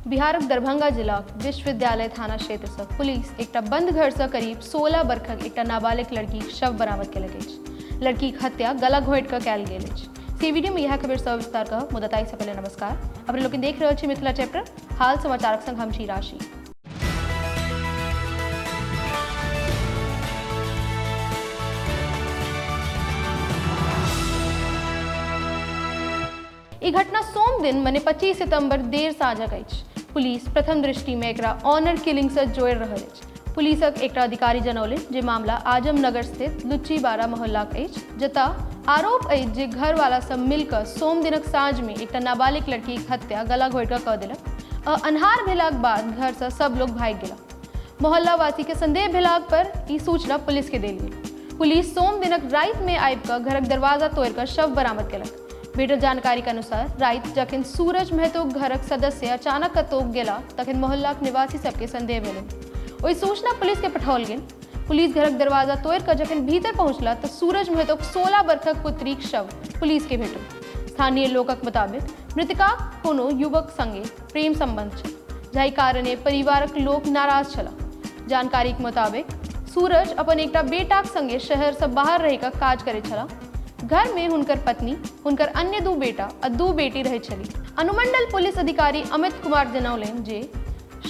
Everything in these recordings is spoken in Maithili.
बिहारक दरभंगा जिलाक विश्वविद्यालय थाना क्षेत्रसँ पुलिस एकटा बंद घरसँ करीब 16 बरखक एकटा नाबालिग लड़कीक शव बरामद केलक अछि। लड़कीक हत्या गला घोंटि कऽ कयल गेल अछि। से वीडियोमे इएह खबर सभ विस्तार कहब, मुदा ताहिसँ पहिले नमस्कार। अपने लोकनि देख रहल छी मिथिला चैप्टर हाल समाचारक संग हम छी राशि। ई घटना सोम दिन मने 25 सितंबर देर साँझक अछि। पुलिस प्रथम दृष्टिमे एकरा ऑनर किलिंगसँ जोड़ि रहल अछि। पुलिसक एकटा अधिकारी जनौलनि जे मामला आजमनगर स्थित लुच्चीबाड़ा मोहल्लाक अछि, जतय आरोप अछि जे घरवाला सब मिलकऽ सोम दिनक साँझमे एकटा नाबालिग लड़कीक हत्या गला घोंटि कऽ कऽ देलक आ अन्हार भेलाक बाद घरसँ सब लोक भागि गेलाह। मोहल्लावासीके संदेह भेलाक पर ई सूचना पुलिसके देल गेल। पुलिस सोम दिनक रातिमे आबि कऽ घरक दरवाजा तोड़ि कऽ शव बरामद केलक। भेटल जानकारीक अनुसार राति जखन सूरज महतोक घरक सदस्य अचानक कतोक गेला तखन मोहल्लाक निवासी सबके संदेह भेलनि। ओहि सूचना पुलिस के पठाओल गेल। पुलिस घरक दरवाजा तोड़ि कऽ जखन भीतर पहुंचला तऽ सूरज महतोक 16 बरखक पुत्रीक शव पुलिस के भेटल। स्थानीय लोकक मुताबिक मृतकाक कोनो युवक संगे प्रेम संबंध छल, जाहि कारणे परिवारक लोक नाराज छलाह। जानकारीक मुताबिक सूरज अपन एकटा बेटाक संगे शहर सँ बाहर रहि कऽ काज करैत छलाह। घर मे हुनकर पत्नी, हुनकर अन्य 2 बेटा आ 2 बेटी रहैत छलीह। अनुमंडल पुलिस अधिकारी अमित कुमार जनौलनि जे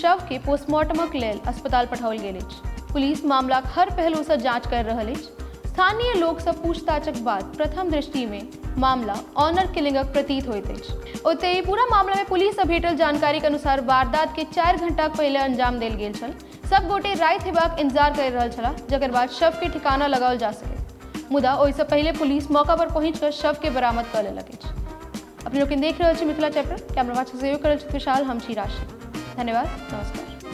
शव के पोस्टमार्टमक लेल अस्पताल पठाओल गेल अछि। पुलिस मामलाक हर पहलू सँ जांच कर रहल अछि। स्थानीय लोक सँ पूछताछक बाद प्रथम दृष्टि मे मामला ऑनर किलिंगक प्रतीत होइत अछि। ओतहि पूरा मामला मे पुलिस सँ भेटल जानकारीक अनुसार वारदात के 4 घंटाक पहिले अंजाम देल गेल छल। सब गोटे राति हेबाक इंतजार करि रहल छलाह, जकर बाद शव के ठिकाना लगाओल जा सकै। मुदा ओहिसँ पहिले पुलिस मौका पर पहुँचि कऽ शव के बरामद कऽ लेलक अछि। अपने लोकनि देख रहल छी मिथिला चैप्टर, कैमरा पाछू सहयोग करल छथि विशाल, हम छी राशि। धन्यवाद, नमस्कार।